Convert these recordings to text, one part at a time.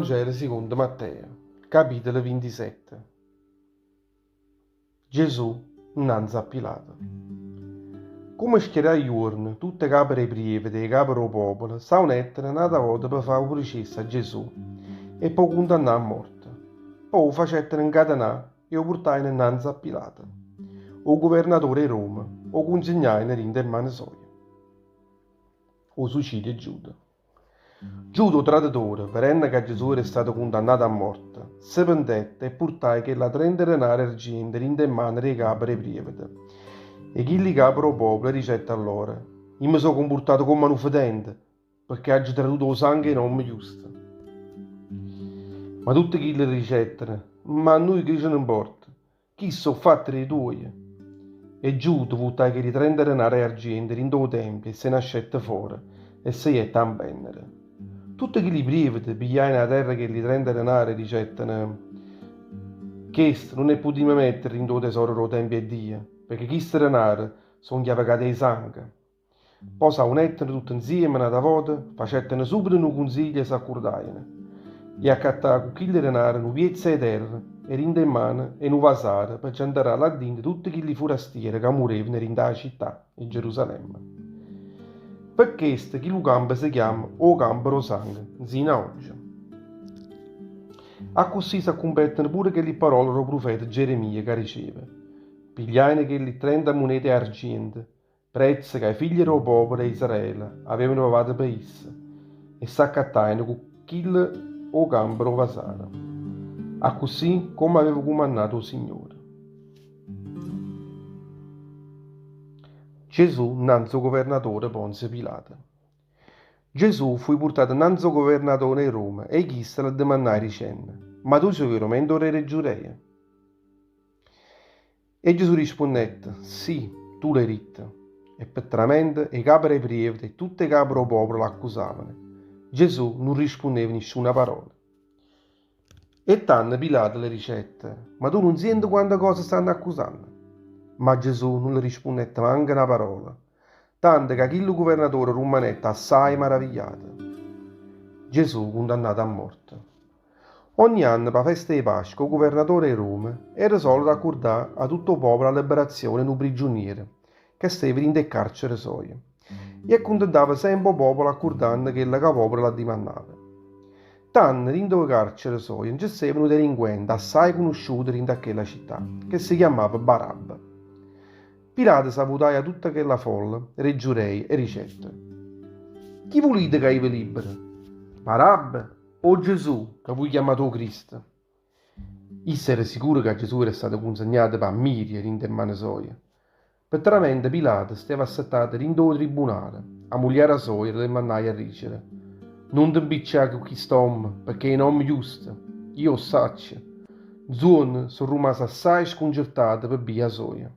Vangelo sicondo Matteo, capitolo 27. Gesù 'nnanze a Pilato. Comme schiaraje juorno, tutt' 'e cape d' 'e prievete e 'e cape d' 'o popolo s'aunettero n'ata vota pe' fà 'o pruciesso a Gesù e p' 'o cundannà a morte. Po' 'o facettero 'ncatenà e 'o purtajeno 'nnanze a Pilato. 'O guvernatore 'e Roma 'o cunzignajeno dint' 'e mmane soje. 'O suicidio 'e Giuda. Giuda 'o traditore, vedenno ca Gesù era stato cundannato a morte, se pentette e purtaje chella 30 denare 'argiento dint' 'e mmane d' 'e cape d' 'e prievete e chilli cape d' 'o popolo e dicette a lloro, Io me so' cumpurtato comm' a nu fetente, pecché aggio traduto 'o sanghe 'e n'ommo justo. Ma tutte chille dicettero, Ma a nuje che ce ne 'mporta? Chisto è 'o fatto d' 'e tuoje. E Giuda vuttaje chelli 30 denare 'e argiento dint' 'o tempio e se n'ascette fore e se jette a 'mpennere. Tutte chilli prievete pigliajeno 'a terra chelli 30 denare e dicettero, Cheste nun 'e putimmo mettere dint' 'o tesoro d' 'o tempio 'e Dio, pecché chiste denare so' 'nchiavecate 'e sanghe. Po' s'aunetteno tutte 'nzieme n'ata vota, facetteno subito nu cunziglio e s'accurdajeno 'e accattà cu chilli denare nu piezzo 'e terra 'e dint' 'e mmane 'e nu vasaro pe ce 'nterrà là dinto tutte chilli furastiere ca murevano dint' 'a città 'e Gerusalemme. Pe chesto chillu campo se chiamma 'o campo d' 'o sanghe 'nzino a ogge. Accussì s'accumpetteno pure chelli parole d' 'o prufeta Geremia ca diceva, Pigliajeno chelli 30 munete 'e argiento Prezzo ca 'e figlie d' 'o popolo 'e Israele avevano pavato pe isso, e s'accattajeno cu chillo 'o campo d' 'o vasaro, accussì comme aveva cumannato 'o Signore. Gesù 'nnanze 'o governatore Ponzio Pilato. Gesù fuje purtato 'nnanze 'o governatore 'e Roma e chisto l'addimannaje dicenno, Ma tu si' overamente 'o re d' 'e Giureje? E Gesù rispunnette, Sì, tu l'hai ditto. E pe tramente 'e cape d' 'e prievete e tutt' 'e cape d' 'o popolo l'accusavano, Gesù nun rispunneva nisciuna parola. E tanno Pilato le dicette, Ma tu nun siente quanta cose stanno accusanno? Ma Gesù nun le rispunnette manco na parola, tanto ca chillu guvernatore rummanette assaje maravigliato. Gesù cundannato a morte. Ogni anno p' 'a festa 'e Pasca 'o guvernatore 'e Roma era solito accurdà a tutto 'o popolo 'a liberazione 'e nu priggiuniero ca steva dint' 'e carcere soje e accuntentava sempe 'o popolo accurdanno chello ca 'o popolo l'addimannava. Tanno dint' 'o carcere soje nce steva nu delinquente assaje cunusciuto dint' a chella città che se chiammava Barabba. Pilato s'avutaje a tutta chella folla d' 'e Giurei e dicette, Chi vulite ca i' ve libero, Barabba o Gesù ca vuje chiammate 'o Cristo? Isso era sicuro ca Gesù era stato cunzegnato p' 'a mmiria dint' 'e mmane soje. Pe tramente Pilato steva assettato dint' 'o tribunale, 'a mugliera soja le mannaje a dicere, Nun te 'mpiccià cu chist'ommo, pecché è n'ommo justo, io 'o ssaccio. Nzuonno so' rummaso assaje scuncertato pe bbia soja.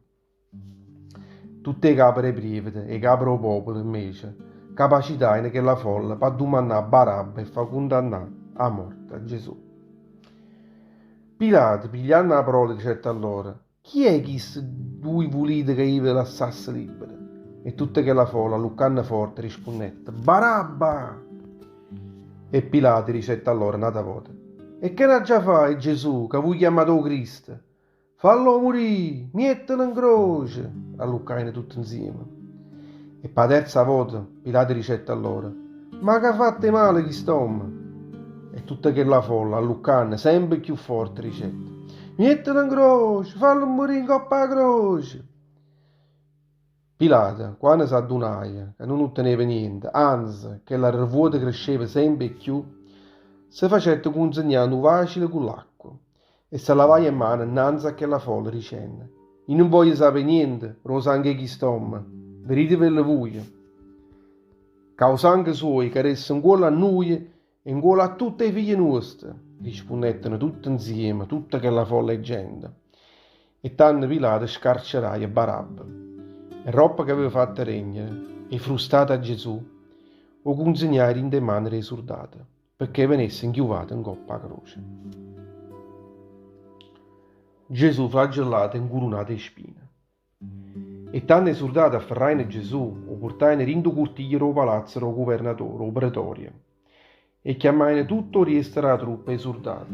Tutt' 'e cape d' 'e prievete e 'e cape d' 'o popolo, invece, capacitajeno chella folla p'addumannà Barabba e fà cundannà a morte a Gesù. Pilato, piglianno 'a parola, dicette a lloro, Chi è 'e chisti duje vulite ca io ve lassasse libbero? E tutta chella folla, alluccanno forte, rispunnette, Barabba! E Pilato dicette a lloro n'ata vota, E che n'aggia fà 'e Gesù, ca vuje chiammate 'o Cristo? Fallo murì! Miettelo 'ncroce! alluccajeno tutte 'nzieme. E p' 'a terza vota Pilato dicette a lloro, Ma ch'ha fatto 'e male chist'ommo? E tutta chella folla, alluccanno sempe cchiù forte, dicette, Miettelo 'ncroce! Fallo murì 'ncopp' 'a croce! Pilato, quanno s'addunaje ca nun utteneva niente, anze, chella revuota cresceva sempe 'e cchiù, se facette cunzegnà nu vacile cu l'acqua E se lavaje 'e mmane 'nnanze a chella folla, dicenne, I' nun voglio sapé niente d' 'o sanghe 'e chist'ommo, veditevelle vuje, ca 'o sanghe suojo cadesse 'ncuollo a nuje e 'ncuollo a tutte 'e figlie nuoste! Rispunnetteno tutte 'nzieme tutta chella folla 'e gente. E tanno Pilato scarceraje Barabba, e roppo che aveva fatto regnere 'e frustate a Gesù, 'o cunzignaje dint' 'e mane d' 'e surdate. Pecché venesse 'nchiuvato 'ncopp' 'a croce. Gesù flagellato e 'ncurunato 'e spine. E tanno 'e surdate afferrajeno Gesù, 'o purtajeno dint' 'o curtiglio d' 'o palazzo d' 'o guvernatore, 'o pretorio. E chiammajeno tutto 'o riesto d' 'a truppa 'e surdate.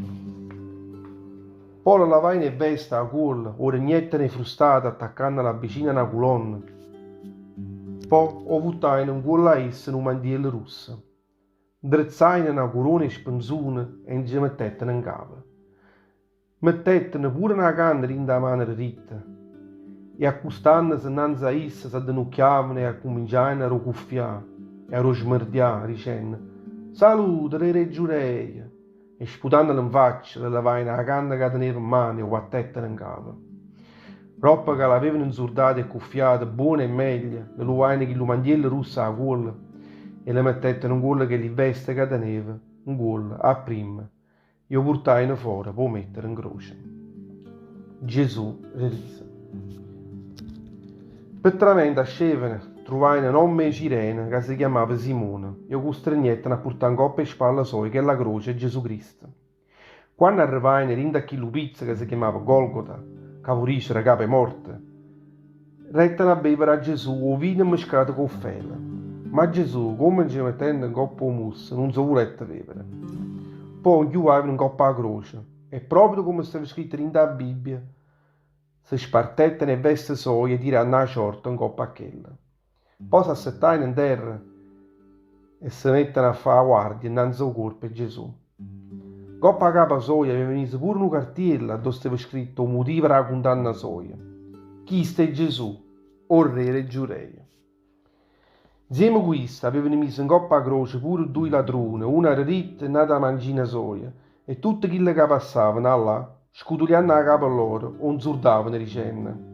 Po' le lavajeno 'e veste 'a cuollo, 'o regnettero 'e frustate attaccannolo avvicino a na culonna. Po' 'o vuttajeno 'ncuollo a isso nu mantiello russo. 'Ndrezzajeno na curona 'e spenzune e nce mettetteno 'ncapa. Mettetteno pure na canna dint' 'a mano deritta e accustannose 'nnanze a isso s'addenucchiavano e accumminciajeno a d' 'o cuffià e a d' 'o smerdià, dicenno, Salute, re d' 'e Giureje! E sputannole 'nfaccia, le levajeno 'a canna ca teneva 'mmano e 'o vattetteno 'ncapa. Doppo ca l'avevano 'nzurdato e cuffiato buono e meglio, le luvajeno chillu mantiello russo 'a cuollo e le mettetteno 'ncuollo chelli veste ca teneva 'ncuollo apprimma e 'o purtajeno fora p' 'o mettere 'ncroce. Gesù reriso. Pe tramente ascevano, truvajeno n'ommo 'e Cirene ca se chiammava Simone e 'o custregnettero a purtà 'ncopp' 'e spalle soje chella croce 'e Gesù Cristo. Quanno arrevajeno dint' a chillu pizzo ca se chiammava Golgota, ca vo dicere Capa 'e Morte, Retteno a bevere a Gesù 'o vino mmiscato cu 'o ffele, ma Gesù, comme nce mettente 'ncopp' 'o musso, nun s' 'o vulette vevere. Po' 'o 'nchiuvaveno 'ncopp' 'a croce e proprio comme steva scritto dint' 'a Bibbia, se spartetteno 'e veste soje tiranno 'a ciorta 'ncopp' a chella. Po' s'assettajeno 'nterra e se metteno a fa' 'a guardia 'nnanze 'o cuorpo 'e Gesù. Ncopp' 'a capa soja aveva miso pure nu cartiello addò steva scritto 'o mutivo d' 'a cundanna soja, Chisto è Gesù, 'o rre d' 'e Giureje. Nzieme cu isso avevano miso ncopp' 'a croce pure duje ladrune, uno a deritta e n'ato a mancina soja, e tutte chille ca passavano 'a llà, scutulianno 'a capa lloro, 'o 'nzurdavano dicenno,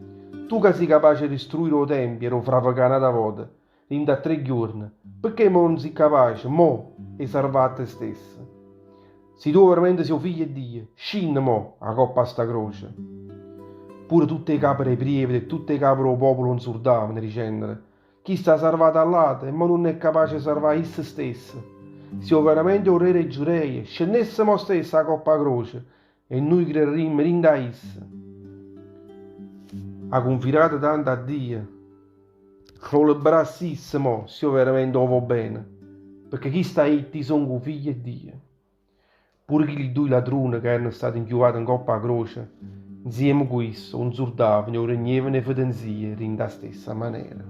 Tu ca si' capace 'e distruire 'o tempio e d' 'o fravecà n'ata vota, dint' a tre ghiuorne, pecché mo nun si' capace, mo, 'e sarvà a te stesso? Si tu overamente si' 'o Figlio 'e Dio, scinne mo 'a copp' a sta croce. Pure tutt' 'e cape d' 'e prievete e tutt' 'e cape d' 'o popolo 'o 'nzurdavano, dicennole, Chisto ha sarvato a ll'ate e mo nun è capace 'e sarvà isso stesso. Si overamente è 'o Re d' 'e Giureje, scennesse mo stesso 'a copp' 'a croce e nuje crerrimmo dint' a isso. Ha cunfirato tanto a Dio ca 'o liberasse isso mo, si overamente 'o vo' bene, pecché chisto ha ditto, Io songo 'o Figlio 'e Dio. Pure chilli duje ladrune ca erano state 'nchiuvate 'ncopp' 'a croce, 'nzieme cu isso, 'o 'nzurdavano e 'o regnevano 'e fetenzie dint' 'a stessa manera.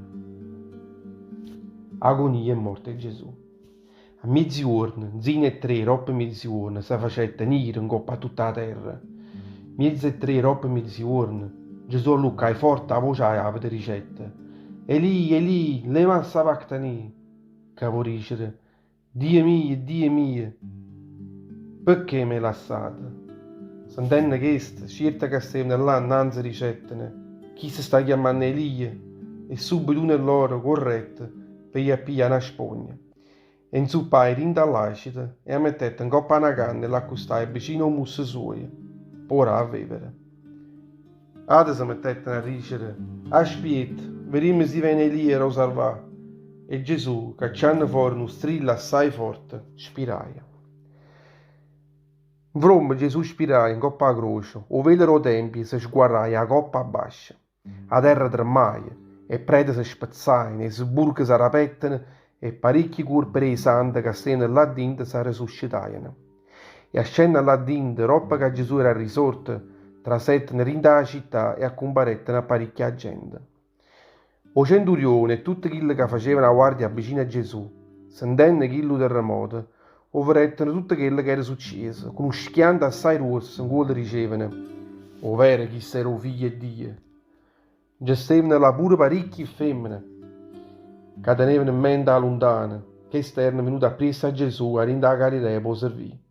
Agonia e morte 'e Gesù. A mieziuorno, 'nzino 'e ttre doppo mieziuorno, se facette niro 'ncopp' a tutta 'a terra. Miezo 'e ttre doppo mieziuorno, Gesù alluccaje forte 'a voce àveta e dicette, Elì, Elì, lema sabachthani? Ca vo' dicere, Dio mio, Dio mio, pecché m'hê lassato? Sentenno chesto, cierte ca stevano là 'nnanze dicetteno, Chisto sta chiammanno Elia. E subito uno 'e lloro corrette pe jì a piglià na spogna, e 'nzuppaje dint' 'a l'acito e 'a mettette 'ncopp' 'a na canna e l'accustaje vicino 'o musso suojo p' 'o dà a vevere. Ate se mettetteno a dicere, Aspietta, vedimmo si vene Elia a 'o sarvà. E Gesù, caccianno fore nu strillo assaje forte, spiraje. Nfromme Gesù spiraje 'ncopp' 'a croce, 'o velo d' 'o tempio se sguarraje 'a coppa abbascio. 'A terra tremmaje, 'e prete se spezzajeno, 'e sepulcre s'arapetteno e paricchi cuorpe d' 'e sante ca stevano là dinto s'arresuscitajeno. E ascenno 'a là dinto, doppo ca Gesù era risorto, trasetteno dint' 'a città e accumparetteno a paricchia gente. O centurione e tutte chille ca facevano 'a guardia vicino a Gesù, sentenno chillu terremoto, 'o vedetteno tutto chello ca era succieso, cu nu schianto assai gruosso 'ncuollo dicevano, 'O vero chisto era 'o Figlio 'e Dio! Nce stevano là pure paricchi femmene ca tenevano mente 'a luntano, cheste erano venute appriesso a Gesù 'a dint' 'a Galilea p' 'o servì.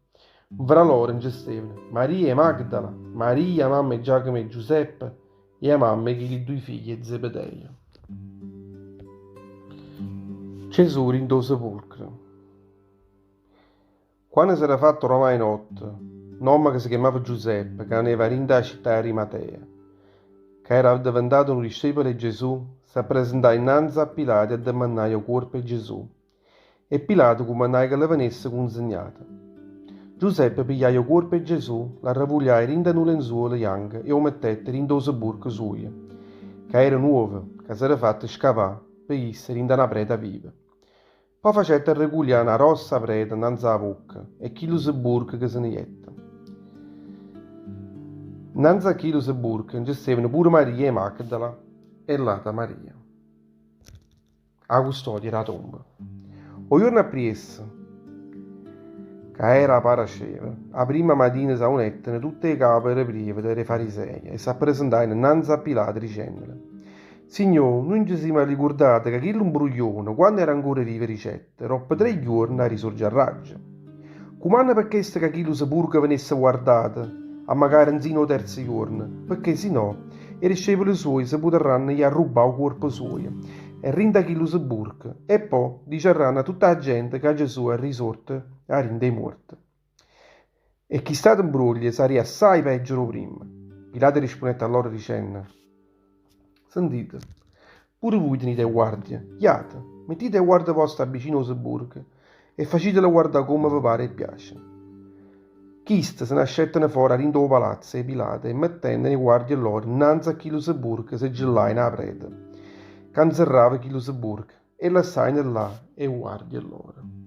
Nfra loro nce stevano Maria 'e Magdala, Maria 'a mamma 'e Giacomo e Giuseppe e 'a mamma 'e chilli duje figli 'e Zebedeo. Gesù dint' 'o sepulcro. Quanno s'era fatto oramai notte, n'ommo ca se chiammava Giuseppe, ca veneva 'a dint' 'a città 'e Arimatea, ca era addeventato nu discepolo 'e Gesù, s'appresentaje 'nnanze a Pilato e addemannaje 'o cuorpo 'e Gesù. E Pilato cummannaje ca le venesse cunzignato. Giuseppe pigliaje 'o cuorpo 'e Gesù, l'arravugliaje dint' a nu lenzuolo janco e 'o mettette dint' 'o sepulcro sujo, ca era nuovo, ca s'era fatto scavà pe isso dint' a na preta viva. Po' facette arrecuglià na grossa preta nnanz' 'a vocca 'e chillu sebburco che se ne jette. Nnanz' a chillu sebburco nce stevano pure Maria 'e Magdala e l'ata Maria, 'a custodia d' 'a tomba. O juorno appriesso, ca era 'a Parasceva, 'a primma matina s'aunetteno tutt' 'e cape d' 'e prievete e d' 'e fariseie e s'appresentaieno nnanz' a Pilato dicennole, Signò, nuje nce simmo allicurdate ca chillu 'mbruglione, quanno era ancora vivo, dicette, Doppo tre juorne arrisurgiarraggio. Cumanna pe chesto ca chillu sepurco venesse guardato, ammacaro nzino 'o terzo juorno, pecché si no, 'e discepole suoje se putarranno jì a arrubbà 'o cuorpo suojo e dint' 'a chillu sepurco, e po' diciarranno a tutta 'a gente ca Gesù è risorto 'a dint' 'e muorte. E chist'ato 'mbruoglio sarria assaje peggio d' 'o primmo. Pilato rispunnette a lloro dicenno, Sentite, pure vuje tenite 'e guardie, jate, mettite 'e guardie voste abbicino 'o sepurco e facitele guardà comme ve pare e piace. Chiste se n'ascetteno fora 'a dint' 'o palazzo 'e Pilato e mettennero 'e guardie lloro 'nnanze a chillu sepurco seggellajeno 'a preta ca 'nzerrava chillu sepurco e lassajeno llà 'e guardie lloro.